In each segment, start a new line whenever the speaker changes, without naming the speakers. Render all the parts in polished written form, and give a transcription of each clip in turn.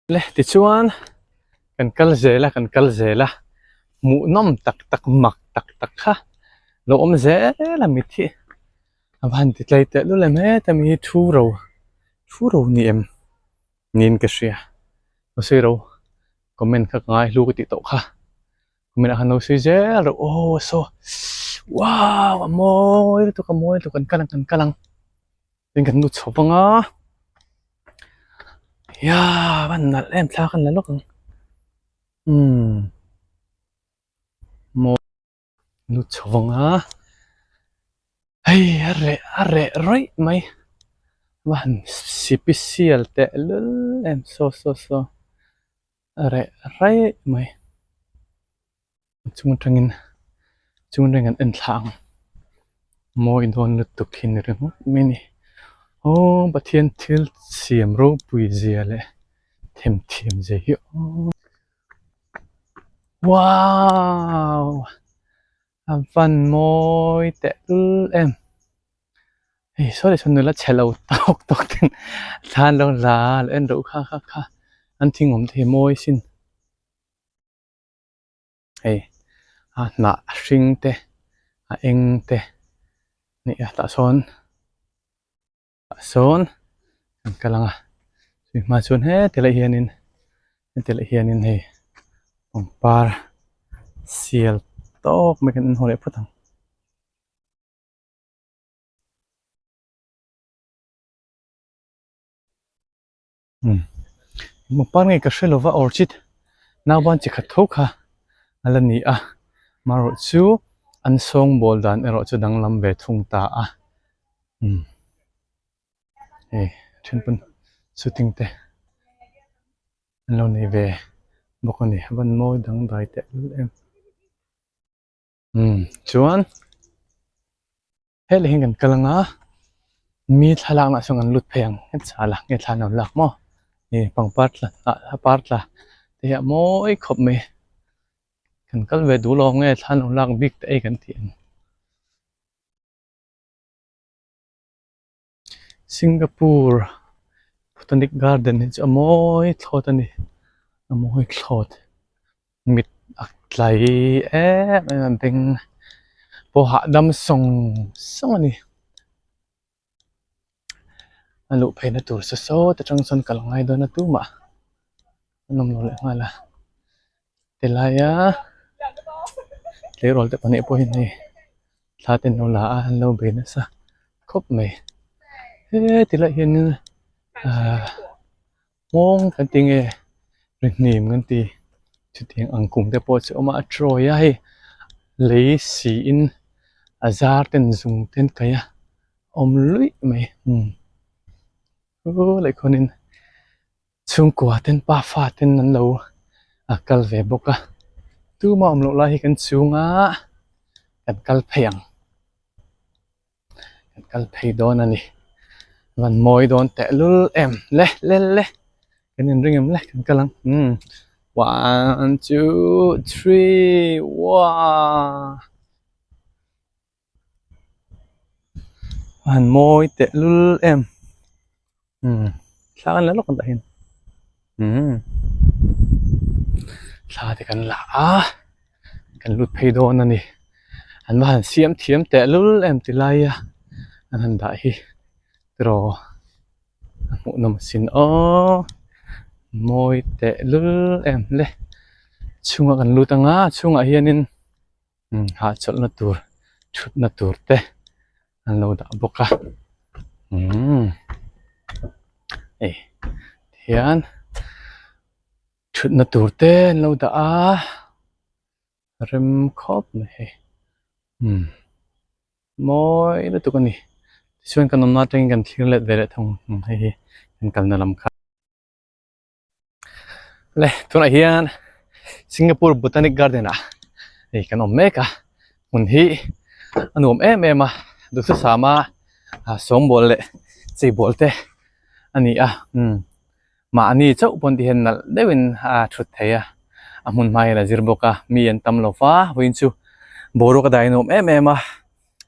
Le tichuan kan kal zel a kan kal zel a hmuhnawm tak tak mak tak tak kha lo awm zel a mit hi a va han ti tlai teh lul em heta mi hi thu ro thu ro ni em niin ka hria sawi ro comment kha ka ngai hlu ka tih tawh kha comment ah khan lo sawi zel rawh aw saw wow a mawi lutuk a mawi lutuk kan kal ang kan kal ang. Tin kan nu chho vang a ya a van nalh em thla khan la lawk ang umm maw nu chho vang a hei a reh a reh rawih mai a va han sipisial teh lul em saw saw saw a reh raih mai. A chung atangin chung atangin kan en thla ang mawi dawn lutuk hi ni ringawt mai a ni aw Pathian thil siam ropui zia leh themthiam zia hi aw wow a van mawi teh lul em hei saw leh saw nula chhe lo tawk tawk ten thla an lo la a lo en reuh kha kha kha an thing awm te hi mawi sin. Hei a hnah hring te a eng te nih a tah sawn tah sawn an kal ang a chumi hma chuan heti lai hianin heti lai hianin hei pangpar sial tawk mai kan en haw leh phawt ang. Pangpar nge ka hre lova orchid nauban chi khat tho kha a la ni a amaherawh chu an sawngbawl dan erawh chu danglam ve thung ta a umm hei then pawn shooting te an lo nei ve bawk a ni a van mawi dangdai teh lul em umm chuan. Helai hian kan kal anga mi thlalak nah sawn kan lut phei ang het chal a nge thla an lo lak maw ih pangpar tla ah par tla te hi a mawi khawp mai kan kal ve duh lo nge thla an lo lak bik te ei kan tih ang Singapore botanic garden hi chu a mawi thlawt a ni a mawi thlawt. Mit a tlai em em a beng pawh hahdam sawng sawng a ni a luh pheina tur saw sawt atang sawn kal ngai dawn a tumah an awm lo leh nghal a tilaia tleirawl te pahnih pawhin hei thla te an lo la a an lo bei nasa khawp mai heti lai hianin ahh. Nghawng kan ti nge rihnim kan ti chutiang ang kum te pawh chu a awm a a trawi a hei lei siin a zar ten zung ten kaih a awm luih mai umm chu leh khuanin chhungkua ten pafa ten an lo kal ve bawk a tumah awm loh lai hi kan chhunga kan kal phei ang. Kan kal phei dawn a ni van mawi dawn teh lul em le le le kan inring em le kan kal ang umm one two three wow van mawi teh lul em umm thla kan la lawk ang tah hian umm thla te kan la a kan lut phei dawn a ni an va han siam thiam teh lul em ti lai a an han dah hi tiraw a hmuh nawm asin aw mawi teh lul em le chhungah kan lut ang a chhungah hianin umm hahchawlhna tur thutna tur te an lo dah bawk a umm hei tihian thutna tur te an lo dah a rem khawp mai hei umm mawi lutuk a ni tichuan kan awmna atangin kan thlir let ve leh thung ang hei hi kan kalna lam kha. Le tunah hian Singapore Botanic Garden ah hei kan awm mek a hmun hi a nuam em em a duhthusam a sawngbawl leh cheibawl te a ni a umm mahni chauh pawn ti hian nalh deuhin a thut thei a a hmun hma hian a zir bawk a mi an tam lo va vawiin chu boruak a dai nuam em em a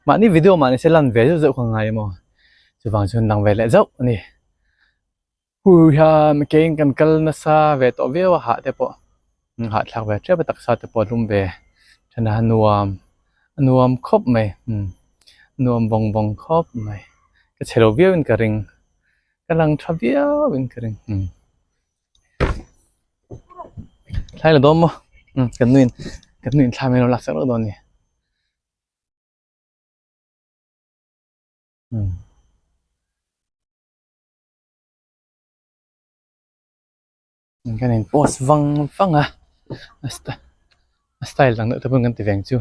mahni video mahni se lan ve zeuh zeuh ka ngai emaw chuvang chuan lang ve leh zauh a ni. Huiha keiin kan kal nasa ve tawh viau a hah te pawh hahthlak ve tep a taksa te pawh a hlum ve then a nuam a nuam khawp mai umm nuam vawng vawng khawp mai ka chhe lo viau in ka ring ka lang tha viau in ka ring umm thlai la dawn maw umm kan nuin kan nuin thla mai lo laksak loh dawn a ni. Kan in post vang vang a a style dang deuh te pawh kan ti ve ang chu.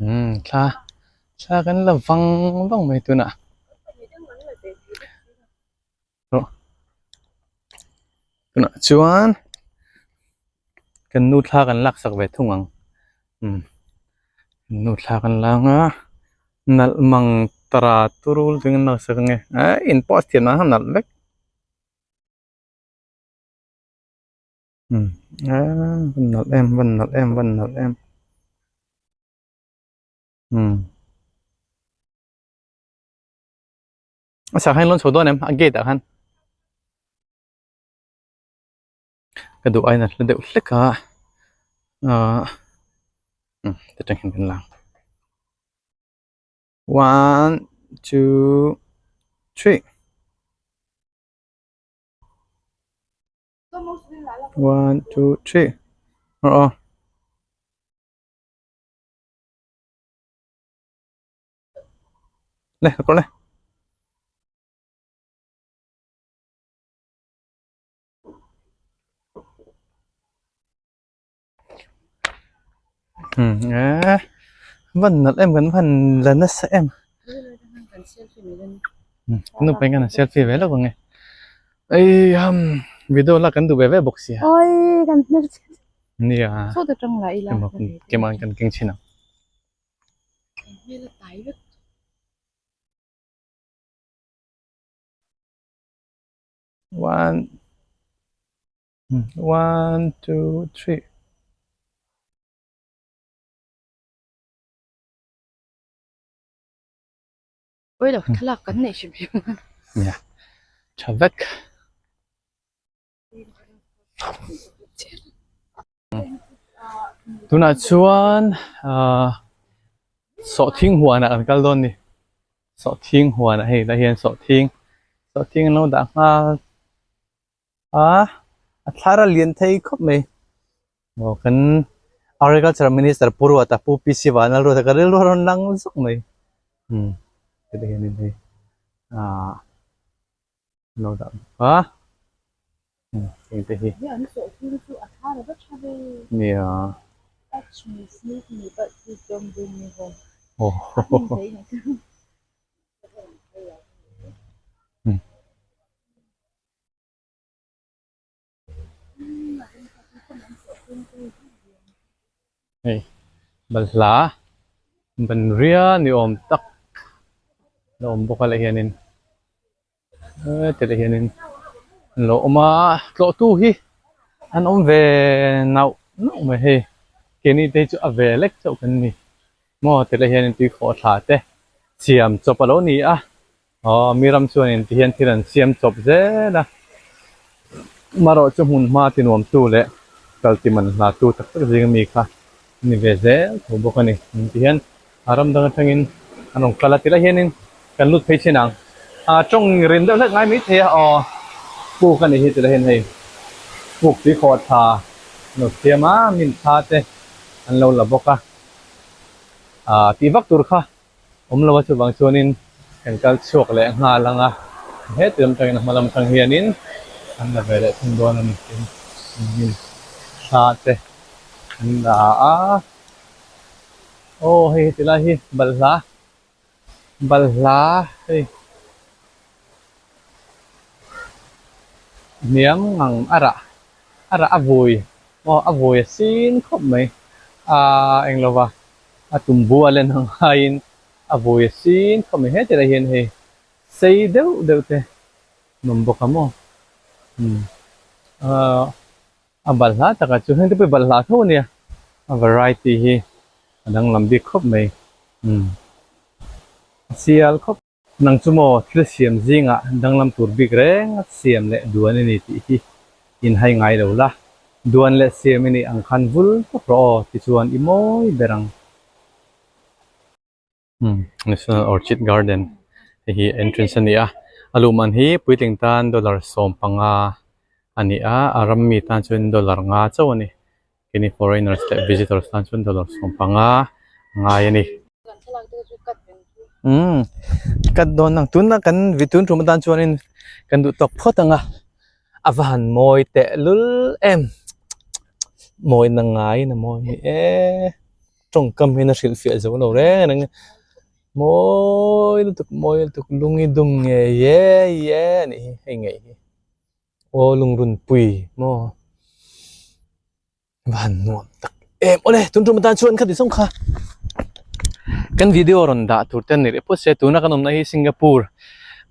Umm thla thla kan la vang vang mai tunah. Tunah chuan kan nu thla kan lak sak ve thung ang umm kan nu thla kan lang a nalh mang tara turul chu an lak sak ange eh in post thiam nan khan nalh vek umm eh van nalh em van nalh em van nalh em umm. A sak hian lawn chho dawn em a gate ah khan ka duh aiin a hla deuh hlek a ahh umm ta tang hian kan lang one two three one two three aw aw. Le ka le. Hmm eh van nalh em kan van la nasa em. Hmm nu pen kan selfie ve lawk ange. Ei ham video la kan duh ve ve bawk sia.
Oi kan hmel
Nia.
Sawta tang la ila.
Keman kan keng chin ang. One, one, two, three.
Oi lo thlalak kan nei hrim hrim.
Nia. Tha vek. Tunah chuan ahh sawhthing huanah kan kal dawn a ni sawhthing huanah hei lai hian sawhthing sawhthing an lo dah nghal a a thlar a lian thei khawp mai aw kan agriculture minister Pu Ruata Pu P C Vanlalruata ka rilru a rawn lang zawk mai umm heti hianin hei ahh. Lo dah bawk a heng te hi nia Hei balhla ban rial ni awm tak a awm bawk a leh hianin heti hianin an lo awm a tlawh tu hi an awm ve nauh nauh mai hei keini te hi chu a ve lek chauh kan ni maw tilai hianin tui khawh thla te siam chawp a lo ni a. Aw mi ram chuanin ti hian thil an siam chawp zel a, amaherawh chu hmun hma ti nuam tu leh kal ti man hla tu tak tak zing ami kha a ni ve zel tho bawk a ni. Ti hian a ram dang atangin an rawn kal a ti lai hianin kan lut phei chin ang. A tawng rin deuh hlek ngai mai thei a, aw puk a nih hi ti lai hian hei puk tui khawh tha an lo siam a, min thla te an lo la bawk a, ah tih vak tur kha. Awm lo a chuvang chuanin kan kal chhuak leh nghal ang a, heti lam tangin a hma lam tang hianin an la ve leh thung dawn a ni tin hnim thla te an la a, aw hei heti lai hi balhla balhla hei hniam ngang a rah a rah a vui aw a vui a sin khawp mai ah englo va. A tum bu a len ang aiin a vui a sin khawp mai heti lai hian hei sei deuh deuh te an awm bawk a maw umm ahh a balhla takah chu heng te pawh hi balhla tho a nia a variety hi a danglam bik khawp mai umm. Sial khawp. Nang chu maw thil siam zingah danglam tur bik reng a siam leh duan i ni tih hi inhai ngai lo la, duan leh siam i nih ang khan vul tawp rawh aw tichuan i mawi ber ang. National Orchid Garden hei hi entrance a ni a, a luhman hi puitling tan dollar 15 a ni a, a ram mi tan chuan dollar nga chauh a ni. Keini foreigners leh visitors tan chuan dollar 15 a ngai a ni. Umm cut dawn ang tuna kan tun tum atan chuanin kan duh tawk phawt ang a, a va han mawi tehlul em mawina ngaiin a mawi a ni e. Tawngkam hian a hrilhfiah zo lo reng reng a, mawi lutuk mawi lutuk lungi dum ngei e e a nih hi hei ngei hi aw lungrunpui maw van nuam tak em awle tun tum atan chuan khati zawng kha kan video rawn dah tur te an ni rih phawt se tuna kan awmna hi Singapore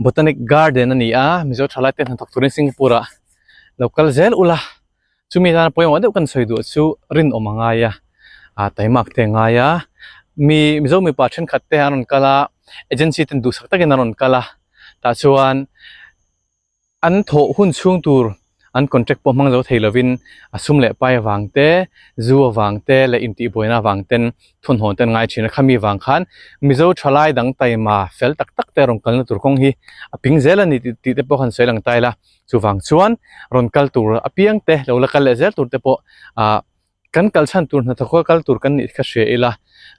Botanic Garden a ni a Mizo thalai te hnathawk turin Singapore ah lo kal zel ula. Chumi atana pawimawh deuh kan sawi duh chu rinawm a ngai a, ah taimak te a ngai a, mi Mizo mipa thenkhat te an rawn kal a, agency ten duhsak takin an rawn kal a, tah chuan an thawh hun chhung tur an contract pawh hmang zo thei lovin a sum leh pai avang te, zu avang te leh intihbuaina avang ten thunhawn te an ngai thin a, khami vang khan Mizo thalai dang taima fel tak tak te rawn kalna tur kawng hi a ping zel a ni tih te pawh khan sawi lang ta ila. Chuvang chuan rawn kal tur apiang te lo la kal leh zel tur te pawh ah kan kal chhan tur hnathawk a kal tur kan nih kha hria ila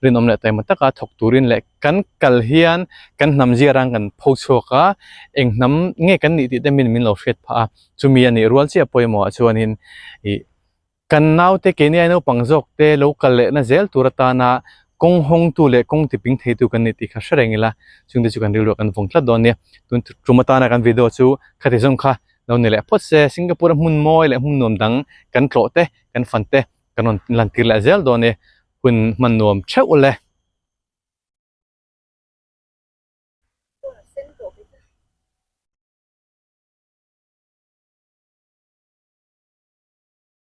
rinawm leh taima taka thawk turin leh kan kal hian kan hnam zia rang kan pho chhuak a eng hnam nge kan nih tih te min min lo hriat phah a chumi a nih rual chiah pawimawh ah chuanin ih Kan naute keini ai naupang zawk te lo kal lehna zel tur atana kawng hawngtu leh kawng tiping theitu kan ni tih kha hre reng ila, chungte chu kan rilruah kan vawng tlat dawn nia. Tun tum atana kan video chu khati zawng kha lo ni leh phawt se, Singapore a hmun mawi leh hmun nuam dang kan tlawh te, kan fan te kan rawn lantir leh zel dawn nia. Hun hman nuam theuh le.